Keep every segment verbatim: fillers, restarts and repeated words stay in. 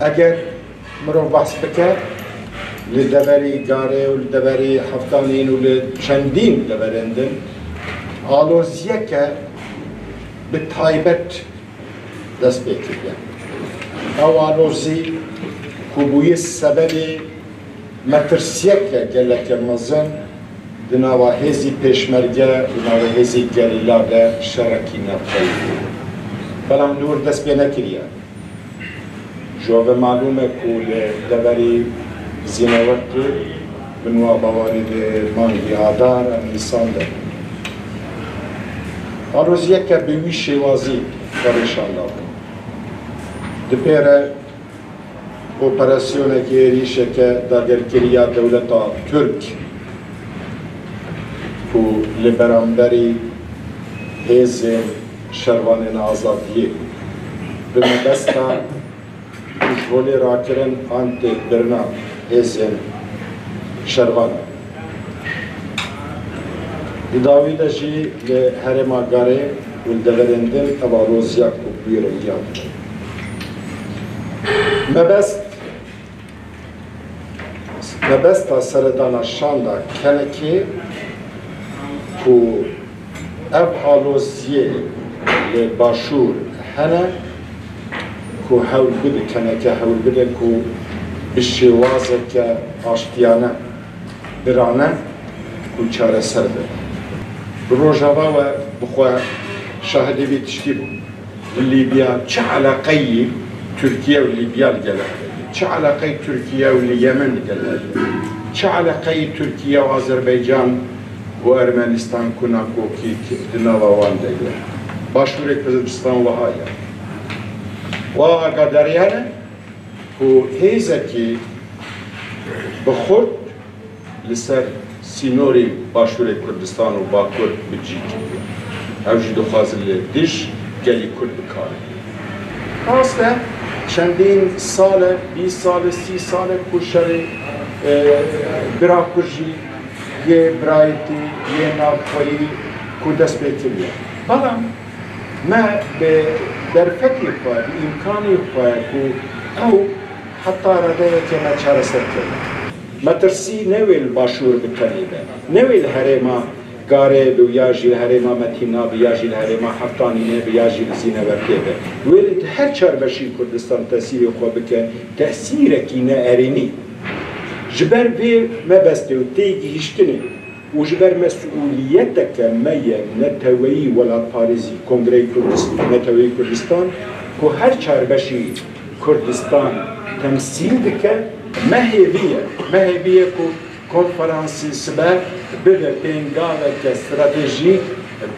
Eger mirov behs bike, li deverê Garê û li deverê Heftanîn û li çendîn deverên din aloziyeke bi taybet dest pê kiriye. Ew alozî ku bûye sebebê metirsiyeke geleke mezin di nava hêzî pêşmerge û nava hêzî gerîla de şerekî navxweyî bû. Belam li wir dest pê nekiriye. Ji we ve malûm e ku li deverî Zînewekê bi nûha bawerî di mangî Adar an Nîsan de bû. Aloziyeke bi wî şêwazî xwe rêşan dabû. Di pê re operasyonekê, êrîşeke dagirkirî ya dewleta Tirk ku li beramberî hêzên şervanên azadiyê bi mebesta ji holê rakirin an têkbirina hêzên şervan. Di dawî de jî li herêma Garê û li deverên din ev aloziya ku bûye rengî hatibû. Mebest, mebesta seredana şanda kenekê ku ev aloziyê li başûr hene ku hewl bide, keneke hewl bide ku bi şêwazeke aştiyane, birane ku çareser be. Bi Rojava we bi xwe şahidê vê tiştî bû. Li Lîbya çi eleqeyî Tirkiye û Lîbya li gel heye? Çi eleqeyî Tirkiye û li Yemen li gel heye? Çi eleqeyî Tirkiye û Azerbaycan û Ermenistan ku nakokî di nava wan de ye? Başûrê Kurdistan wiha ye. Wa agadarî hene ku hêzekî bi xurt li ser sînorê Başûrê Kurdistan û Bakur bi cî kiriye. Ew jî dixwazin li dij gelî Kurd bikarin. Rast e, çendîn sal e, bîst sal e, sî sal e ku şerê, e, birakujî yê birayetî, yê navxweyî ku dest pê kiriye. Belam me bi derfetê xwe, bi îmkanê xwe ku ew heta redeyekê me çareser kir. Metirsî ne wê li Başûr bi tenê be, ne wê li herêma Garê be û ya jî li herêma Metîna be, ya jî li herêma Heftanînê be, ya jî li Zînewekê be. Wê li her çar beşî Kurdistan tesîrê xwe bike, tesîrekî ne erênî. Ji ber vê mebestê û têgihîştinê û ji ber mesûliyeteke me ye neteweyî, welatparêzî, Kongreyê Kurdist-, Neteweyî Kurdistan, ku her çar beşî Kurdistan temsîl dike, me hêvî ye. Me hêvî ye ku konferansê sibe bibe pêngaveke stratejîk,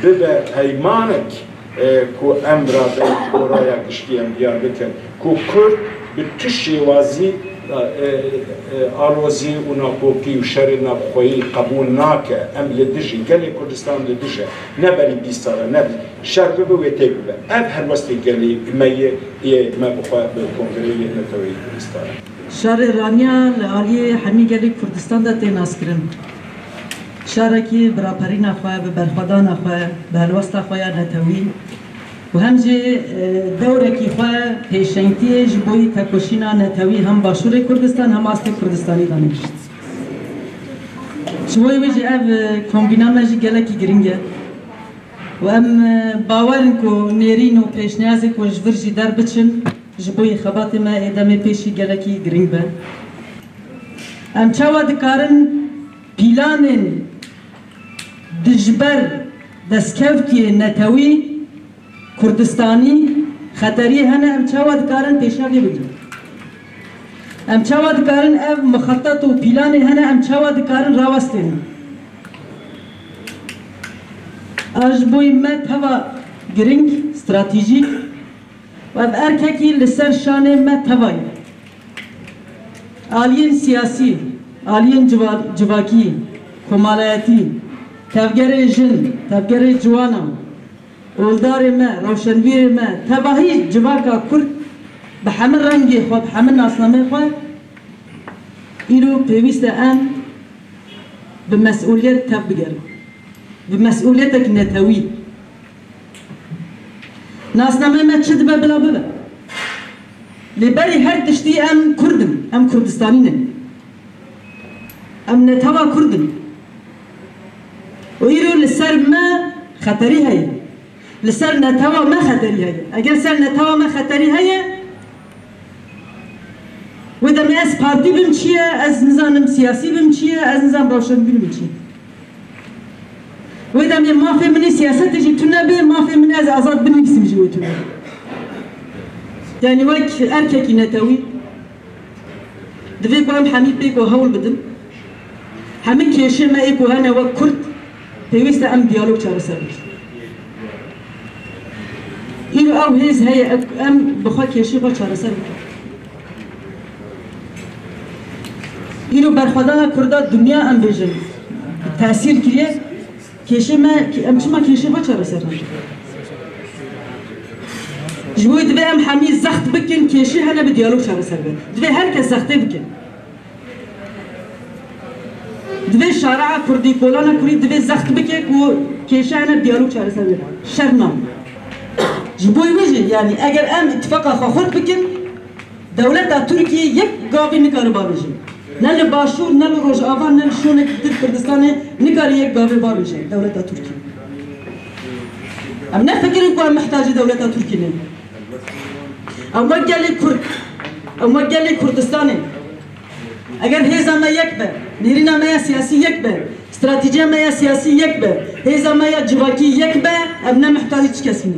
bibe peymanek, e, ku em rabin ji bo raya giştî em diyar bikin ku Kurd bi tu şêwazî, e, e, e, alozî û nakokî û şerê navxweyî qebûl nake. Em li dijî, gelê Kurdistan li dij e. Ne berî bîst sal e, ne şer bibe wê têk bibe. Ev helwestê gelê me ye, yê me bi xwe bi Kongreyê Neteweyî Kurdistanê. Şerê Raniya li aliyê hemî gelê Kurdistan de tê naskirin. Şerekî bi raperîna xwe, bi berxwedana xwe, bi helwesta xwe ya netewî û hem jî, e, dewrekî xwe pêşengtiyê ji bo yî tekoşîna netewî hem Başûrê Kurdistan hem astê Kurdistanî danî. Ji bo wê jî ev, e, kombîna me jî gelekî girîng e. Û em, e, bawer in ku nêrîn û pêşniyazê ku ji vir jî derbiçin, ji bo yê xebatê me ê demê pêşî gelekî girîng be. Em çawa dikarin pîlanên dijber destkevtiyê netewî Kurdistanî xeteriyê hene, em çawa dikarin pêşiya vê bigirin? Em çawa dikarin ev mixetet û pîlanê hene, em çawa dikarin rawestênin? A ji bo me teva girîng, stratejîk û ev erkekî li ser şanê me teva ye. Aliyên siyasî, aliyên civa-, civakî, komalayetî, tevgerê jin, tevgerê ciwanan, oldarê me, rewşenbîrê me, tevahî civaka Kurd bi hemî rengê xwe, bi hemî nasnameyê xwe, îro pêwîst e em Bi mesûliyet tev bigerin. Bi mesûliyetek netewî. Nasname me çi dibe bila bibe. Lê berî her tiştî em Kurd in, em Kurdistanî ne. Em netewa Kurd in. Û îro li ser me xeterî heye. Li ser netewa me xeterî heye. Eger ser netewa me xeterî heye, wê demê ez partî bim çi ye, ez nizanim siyasî bim çi ye, ez nizanim rewşenbîr bim çi ye. Wê demê mafê min ê siyasetê jî tune be, mafê min ez azad binivîsim jî wê tune be. Yanî wek erkekî netewî, divê ku em hemî pêk û hewl bidin. Hemî kêşê me ê ku hene wek Kurd, pêwîst e em diyalog çareser bikin. Îro ew hêz heye, em bi xwe kêşê xwe çareser bikin. Îro berxwedana Kurda dinya em bêjin tesîr kiriye. Kêşê me, em çima kêşê xwe çareser nakin? Ji bo wê divê em hemî zext bikin, kêşê hene bi diyalog çareser be. Divê her kes zextê bike. Divê şareya Kurdî, kolana Kurdî divê zext bike ku kêşe hene bi diyalog çareser be. Şer nan. Ji bo wê jî, yanî eger em îtifaqa xwe xurt bikin, dewleta Tirkiyê yek gavê nikare bavêje. Ne li Başûr, ne li Rojava, ne li şonek di Kurdistanê nikare yek gavê bavêje dewleta Tirkiyê. Em nefikirin ku em mihtacî dewleta Tirkiyê ne. Em wek gelê Kurd, em wek gelê Kurdistanê. Eger hêza me yek be, nêrîna me ya siyasî yek be, stratejiya me ya siyasî yek be, hêza me ya civakî yek be, em ne mihtacî çi kesî ne.